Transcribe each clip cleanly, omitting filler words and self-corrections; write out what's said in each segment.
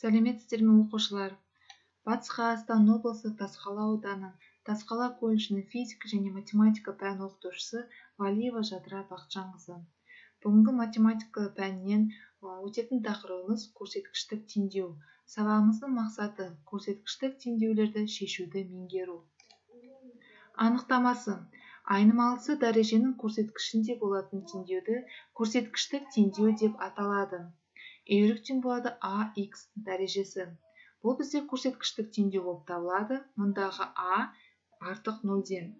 Сәлеметсіздер ме, оқушылар! Батыс Қазақстан облысы, Тасқала ауданы, Тасқала колледжінің физика және математика пәні оқытушысы Валиева Жадыра Бақытжанқызы. Бүгінгі математика пәнінен өтетін тақырыбымыз көрсеткіштік теңдеу. Сабағымыздың мақсаты – көрсеткіштік теңдеулерді шешуді меңгеру. Анықтамасы: айнымалысы дәреженің көрсеткішінде болатын теңдеуді көрсеткіштік теңдеу деп аталады. Y тең болады ax дәрежесі. Бұл бізде көрсеткіштік теңдеу болып табылады. Мұндағы a артық нөлден.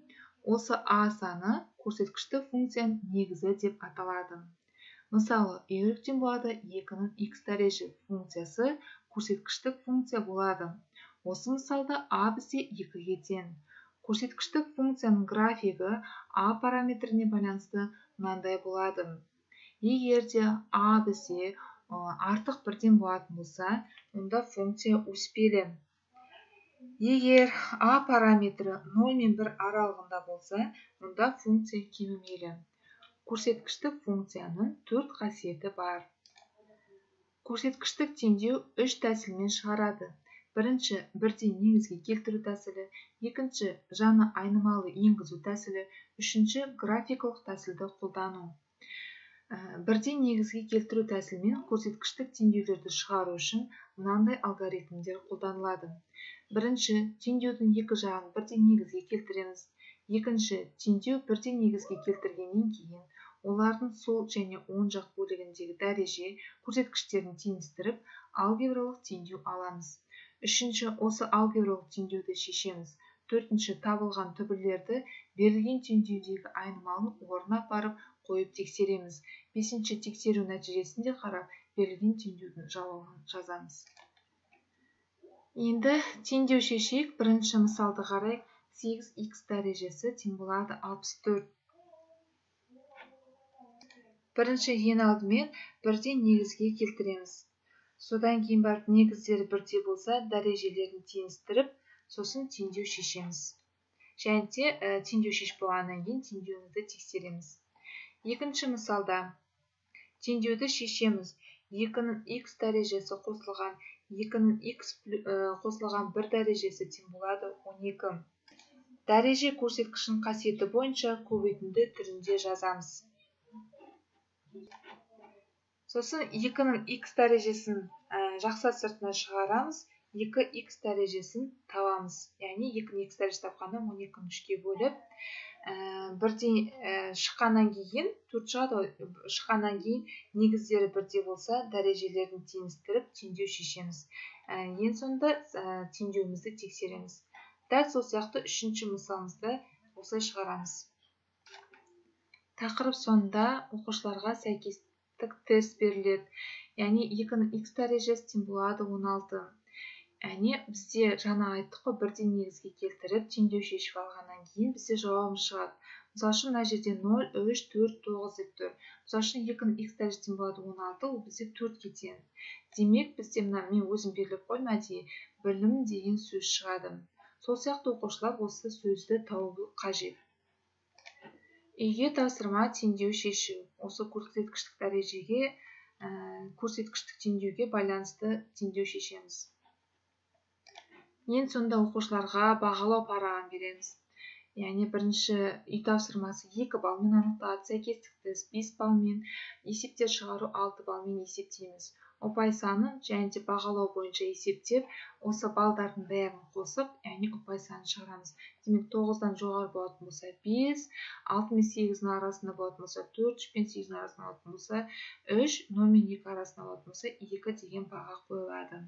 Осы a саны көрсеткіштік функцияның негізі деп аталады. Мысалы, y тең болады 2-нің x дәреже функциясы көрсеткіштік функция болады. Осы мысалда a бізде 2-ге тең. Көрсеткіштік функцияның графигі a параметріне байланысты мынандай болады. Егер де a бізде артық бірден болатын болса, онда функция өспелі. Егер а параметрі 0 мен 1 аралығында болса, онда функция кемімелі. Көрсеткіштік функцияның төрт қасиеті бар. Көрсеткіштік теңдеу үш тәсілмен шығарады. Бірінші, бірден негізге келтіру тәсілі, екінші, жаңа айнымалы енгізу тәсілі, үшінші, графикалық тәсілді қолдану. Бірден негізге келтіру тәсілімен көрсеткіштік теңдеулерді шығару үшін мынандай алгоритмдер қолданылады. Бірінші, теңдеудің екі жағын бірден негізге келтіреміз. Екінші, теңдеу бірден негізге келтіргеннен кейін олардың сол және оң жақ бөлігіндегі дәреже көрсеткіштерін теңестіріп, алгебралық теңдеу аламыз. Үшінші, осы алгебралық теңдеуді шешеміз. Төртінші, табылған түбірлерді берілген теңдеудегі айнымалының орнына апарып қойып тексереміз. Бесінші, тексеру нәтижесінде қарап, берілген теңдеудің жауабын жазамыз. Енді теңдеу шешейік. Бірінші мысалды қарайық. 8х дәрежесі тең болады 64. Бірінші, ең алдымен бірден негізге келтіреміз. Содан кейін барып негіздері бірдей болса, дәрежелерін теңестіріп, сосын теңдеу шешеміз. Және де теңдеу шешіп болғаннан кейін теңдеуімізді тексереміз. Екінші мысалда теңдеуді шешеміз. 2-нің х дәрежесі қосылған 2-нің х қосылған 1 дәрежесі тең болады 12. Дәреже көрсеткішінің қасиеті бойынша көбейтінді түрінде жазамыз. Сосын 2-нің х дәрежесін жақша сыртына шығарамыз. 2х дәрежесін табамыз. Яғни 2-нің х дәрежесі тапқанда 12-ні 3-ке бөліп, бірден шыққаннан кейін 4 шығады ғой, шыққаннан кейін негіздері бірдей болса, дәрежелерін теңестіріп, теңдеу шешеміз. Ең соңында теңдеуімізді тексереміз. Дәл сол сияқты үшінші мысалымызды осылай шығарамыз. Тақырып соңында оқушыларға сәйкестік тест беріледі. Яғни 2-нің х дәрежесі тең болады 16. Яғни бізде жаңа айттық қой, бірден негізге келтіріп, теңдеу шешіп алғаннан кейін бізде жауабымыз шығады. Мысалы үшін, мына жерде 0, 3, 4, 9 деп тұр. Мысалы үшін, 2-нің х дәрежесі тең болады 16, ол бізде 4-ке тең. Демек, бізде мына мен өзім белгілеп қойдым әдейі, білім деген сөз шығады. Сол сияқты оқушылар осы сөзді табу қажет. Үйге тапсырма: теңдеу шешу. Осы көрсеткіштік дәрежеге, көрсеткіштік теңдеуге байланысты теңдеу шешеміз. Ең соңында оқушыларға бағалау парағын береміз. Яғни бірінші үй тапсырмасы 2 баллмен анықталады, сәйкестік тест 5 баллмен, есептер шығару 6 баллмен есептейміз. Ұпай санын және де бағалау бойынша есептеп, осы балдардың бәрін қосып, яғни ұпай санын шығарамыз. Демек, 9-дан жоғары болатын болса 5, 6 мен 8-дің арасында болатын болса 4, 3 пен 8-дің арасында болатын болса 3, 0 мен 2 арасында болатын болса 2 деген баға қойылады.